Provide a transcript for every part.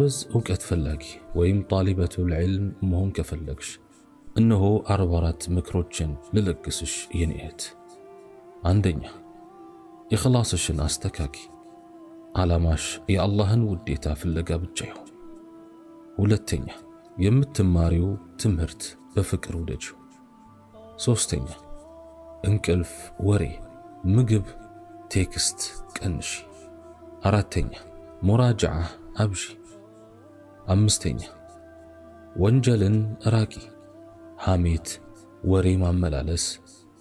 እውቀት ፈላጊ ወይም طالبة العلم መሆን ከፈለግሽ እነሆ 44 ምክሮችን ልለግስሽ የኔ እህት። አንደኛ፣ ኢኽላስሽን አስተካኪ። ዓላማሽ የአላህን ውዴታ ፍለጋ ብቻ ይሁን። ሁለተኛ፣ የምትማሪው ትምህርት በፍቅር ውደጂው። ሶስተኛ፣ እንቅልፍ፣ ወሬ፣ ምግብ፣ text ቀንሺ። አራተኛ፣ ሙራጀዓ አብዢ። አምስተኛ፣ ወንጀልን ራቂ። ሐሜት፣ ወሬ ማመላለስ፣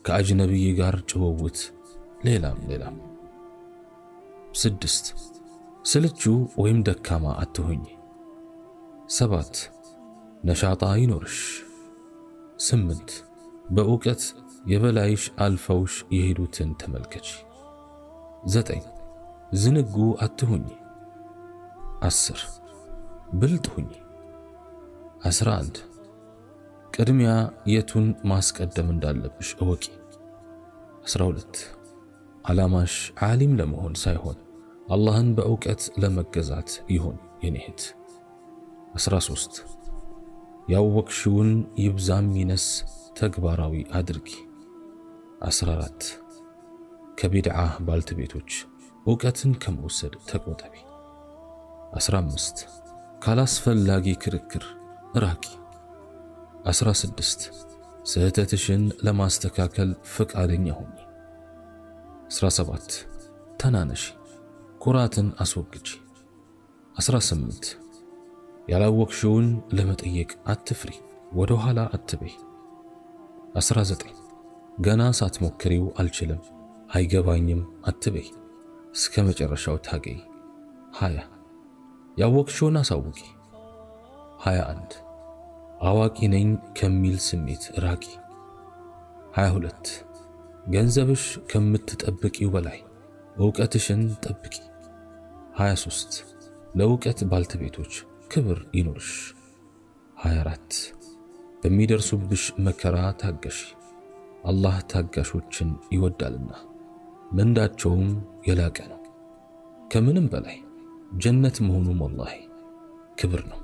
ከአጅነቢይ ጋር ጭውውት፣ ሌላም ሌላም። ስድስት፣ ስልቹ ወይም ደካማ አትሁኚ። ሰባት፣ ነሻጣ ይኖርሽ። ስምንት፣ በእውቀት የበላይሽ አልፈውሽ የሄዱትን ተመልከቺ። ዘጠኝ፣ ዝንጉ አትሁኚ። 10፣ ብልጥ ሁኚ። 11፣ ቅድሚያ የቱን ማስቀደም እንዳለብሽ እወቂ። 12፣ ዓላማሽ ዓሊም ለመሆን ሳይሆን አላህን በእውቀት ለመገዛት ይሁን የኔ እህት። 13፣ ያወቅሽውን ይብዛም ይነስ ተግባራዊ አድርጊ። 14፣ ከቢድዓ ባልተቤቶች እውቀትን ከመውሰድ ተቆጠቢ። 15፣ ካላስፈላጊ ክርክር ራቂ። 16፣ ስህተትሽን ለማስተካከል ፈቃደኛ ሁኚ። 17፣ ተናነሺ፣ ኩራትን አስወግጂ። 18፣ ያላወቅሽውን ለመጠየቅ አትፍሪ፣ ወደ ኋላ አትበይ። 19፣ ገና ሳትሞክሪው አልችልም፣ አይገባኝም አትበይ፣ እስከ መጨረሻው ታገይ። 20፣ ያወቅሽውን አሳውቂ። 21፣ አዋቂ ነኝ ከሚል ስሜት ራቂ። 22፣ ገንዘብሽ ከምትጠብቂው በላይ እውቀትሽን ጠብቂ። 23፣ ለእውቀት ባልተቤቶች ክብር ይኑርሽ። 24፣ በሚደርሱብሽ መከራ ታገሺ፣ አላህ ታጋሾችን ይወዳልና ምንዳቸውም የላቀ ነው። ከምንም በላይ ጀነት መሆኑም ወላሂ ክብር ነው።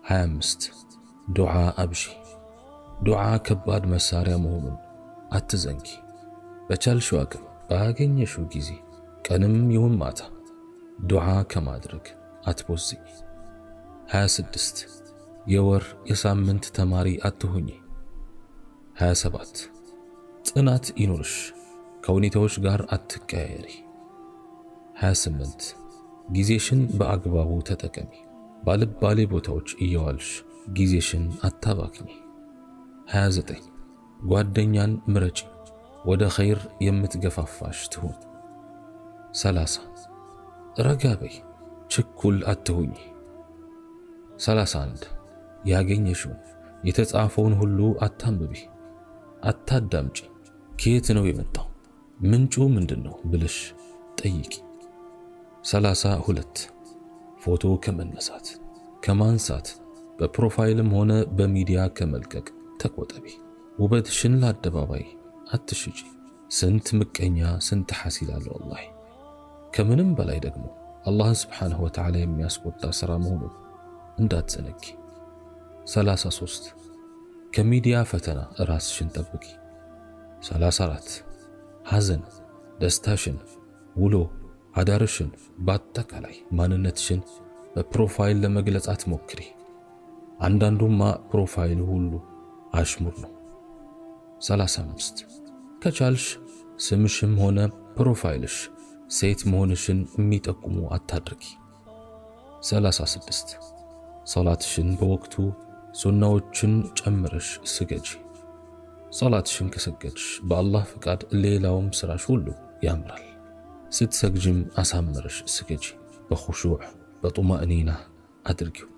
25፣ ዱዓ አብዢ። ዱዓ ከባድ መሳሪያ መሆኑን አትዘንጊ። በቻልሽው አቅም ባገኘሽው ጊዜ ቀንም ይሁን ማታ ዱዓ ከማድረግ አትቦዝኚ። 26፣ የወር የሳምንት ተማሪ አትሁኚ። 27፣ ጽናት ይኑርሽ፣ ከሁኔታዎች ጋር አትቀያየሪ። 28፣ ጊዜሽን በአግባቡ ተጠቀሚ። ባልባሌ ቦታዎች እየዋልሽ ጊዜሽን አታባክኚ። 29፣ ጓደኛን ምረጪ፣ ወደ ኸይር የምትገፋፋሽ ትሁን። 30፣ ረጋ በይ፣ ችኩል አትሁኚ። 31፣ ያገኘሽውን የተጻፈውን ሁሉ አታንብቢ፣ አታዳምጪ። ከየት ነው የመጣው፣ ምንጩ ምንድን ነው ብለሽ ጠይቂ። 32፣ ፎቶ ከመነሳት ከማንሳት በ profile ም ሆነ በሚዲያ ከመልቀቅ ተቆጠቢ። ውበትሽን ለአደባባይ አትሽጪ። ስንት ምቀኛ ስንት ሐሲድ አለ ወላሂ። ከምንም በላይ ደግሞ አላህን ስብሓንሁ ወተዓላ የሚያስቆጣ ሥራ መሆኑን እንዳትዘነጊ። 33፣ ከሚዲያ ፈተና ራስሽን ጠብቂ። 34፣ ሐዘን ደስታሽን፣ ውሎ አዳርሽን፣ በአጠቃላይ ማንነትሽን በ profile ለመግለጽ አትሞክሪ። አንዳንዱማ profile ሁሉ አሽሙር ነው። 35፣ ከቻልሽ ስምሽም ሆነ profile ሽ ሴት መሆንሽን የሚጠቁሙ አታድርጊ። 36፣ ሶላትሽን በወቅቱ ሱናዎችን ጨምረሽ ስገጂ። ሶላትሽን ከሰገድሽ በአላህ ፍቃድ ሌላውም ስራሽ ሁሉ ያምራል። ስትሰግጅም አሳምረሽ ስገጂ። በኹሹዕ በጡማእኒና አድርጊው።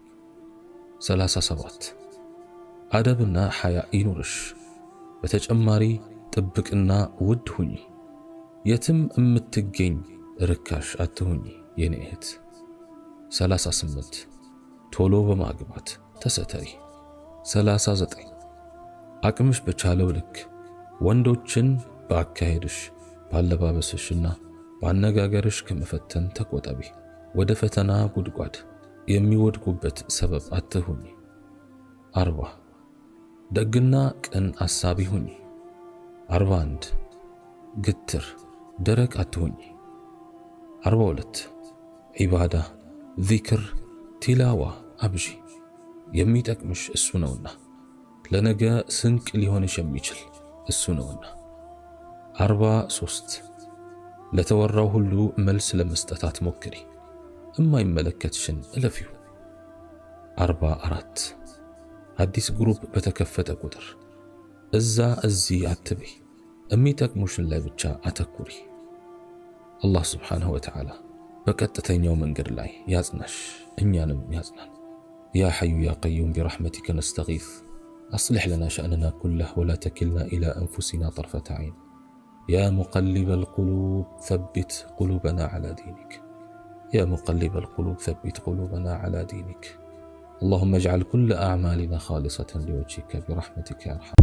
37፣ አደብና ሐያ ይኑርሽ። በተጨማሪ ጥብቅና ውድ ሁኚ። የትም የምትገኝ ርካሽ አትሁኚ የኔ እህት። 38፣ ቶሎ በማግባት ተሰተሪ። 39፣ አቅምሽ በቻለው ልክ ወንዶችን በአካሄድሽ ባለባበስሽና በአነጋገርሽ ከመፈተን ተቆጠቢ። ወደ ፈተና ጉድጓድ የሚወድቁበት ሰበብ አትሁኚ። 40፣ ደግና ቅን አሳቢ ሁኚ። 41፣ ግትር ደረቅ አትሁኚ። 42፣ ዒባዳ፣ ዚክር፣ ቲላዋ አብዢ፣ የሚጠቅምሽ እሱ ነውና፣ ለነገ ስንቅ ሊሆንሽ የሚችል እሱ ነውና። 43፣ ለተወራው ሁሉ መልስ ለመስጠት አትሞክሪ፣ እማይመለከትሽን እለፊው። 44፣ አዲስ group በተከፈተ ቁጥር እዛ እዚህ አትበይ፣ የሚጠቅሙሽን ላይ ብቻ አተኩሪ። አላህ سبحانه وتعالى በቀጥተኛው መንገድ ላይ ያጽናሽ፣ እኛንም ያጽናን። يا حي يا قيوم برحمتك نستغيث أصلح لنا شأننا كله ولا تكلنا إلى أنفسنا طرفة عين يا مقلب القلوب ثبت قلوبنا على دينك يا مقلب القلوب ثبت قلوبنا على دينك اللهم اجعل كل أعمالنا خالصة لوجهك برحمتك يا أرحم